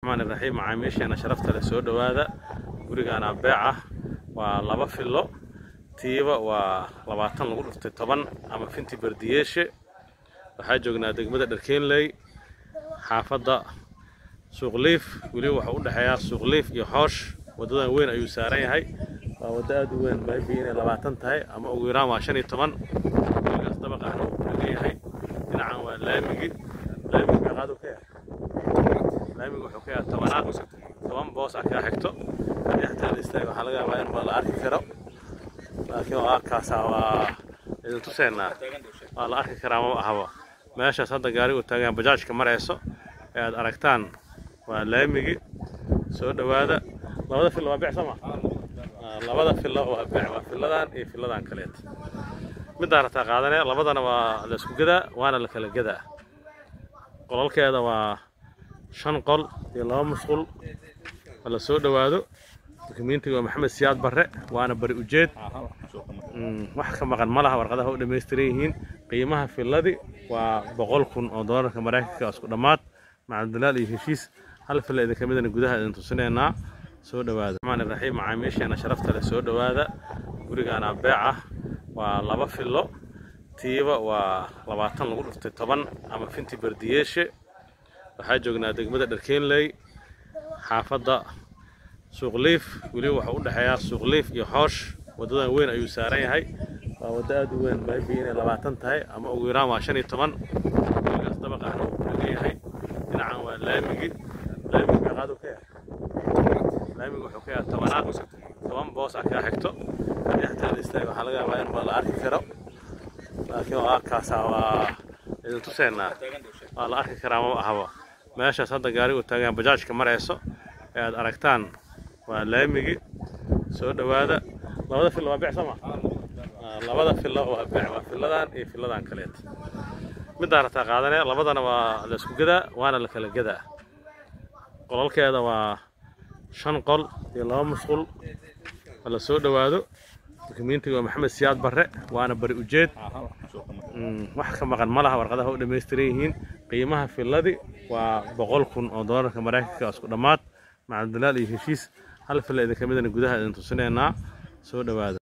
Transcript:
Raxmaan Raxiim. Macaamiisheena sharafta leh, soo dhowaada. Gurigaana beec ah waa laba fillo, tiiba waa 20 lagu dhuftay 10 ama finti bardiyeeshe. Waxaa joognaa degmada Dharkeenley, xaafadda Suuqliif. Weliba waxaa u dhexeeyaa Suuqliif iyo Xoosh. Waddadan weyn ayuu saaran yahay, waa waddo aad u weyn. Maybe inay 20 tahay ama ugu yaraan waa 15. Gurigaas dabaq ahna wuu ku dhegan yahay. Dhinacan waa laamigi. Laamigi meeqaad uu ka yahay? Laamigu wuxuu ka yahay tobanaad, 10 boos ah kaa xigto. Haddii xataa la istaago, waxaa laga yaabaa in la arki karo, laakiin waa kaasaa, waa idin tuseynaa, waa la arki karaa maba ahaba. Meeshaas hadda gaarigu taagan, bajaajka marayso ee aad aragtaan, waa laamigi. Soo dhowaada. Labada fillo waa bec soo ma? Labada fillo waa bec, waa filladan iyo filladan kaleet. Midaan rataa qaadanaya, labadana waa la isku gadaa waana la kala gadaa. Qolalkeeda waa shan qol iyo laba musqul. Ha la soo dhowaado. Dukumentiga waa Maxamed Siyaad Barre, waana bari ujeed. Wax ka maqan ma laha, warqadaha u dhammaystiran yihiin. Qiimaha filladii waa 100,000 oo doolarka Maraykanka, isku dhammaad macabdulaal iyo heshiis. Hal filla idinka midana gudaha idin tusinaynaa. Soo dhowaada. Raxmaan Raxiim. Macaamiisheena sharafta leh, soo dhowaada. Gurigaana beec ah waa laba fillo, tiiba waa 20 lagu dhuftay 10 ama finti bardiyeeshe. Waxaa joognaa degmada Dharkeenley, xaafadda Suuqliif. Weliba waxaa u dhexeeyaa Suuqliif iyo Xoosh. Waddadan weyn ayuu saaran yahay, waa waddo aad u weyn. Maybe inay 20 tahay ama ugu yaraan waa 15. Gurigaas dabaq ahna wuu ku dhegan yahay. Dhinacan waa laamigi. Laamigi meeqaad uu ka yahay? Laamigu wuxuu ka yahay tobanaad, 10 boos ah kaa xigto. Haddii xataa la istaago, waxaa laga yaabaa in la arki karo, laakiin waa kaasaa, waa idin tuseynaa, waa la arki karaa maba ahaba. Meeshaas hadda gaarigu taagan, bajaajka marayso ee aad aragtaan, waa laamigi. Soo dhowaada. Labada fillo waa bec soo ma? Labada fillo waa bec, waa filladan iyo filladan kaleet. Midaan rataa qaadanaya, labadana waa la isku gadaa waana la kala gadaa. Qolalkeeda waa shan qol iyo laba musqul. Ha la soo dhowaado. Dukumentiga waa Maxamed Siyaad Barre, waana bari ujeed. Wax ka maqan ma laha, warqadaha u dhammaystiran yihiin. Qiimaha filladii waa 100,000 oo doolarka Maraykanka, isku dhammaad macabdulaal iyo heshiis. Hal filla idinka midana gudaha idin tusinaynaa. Soo dhowaada.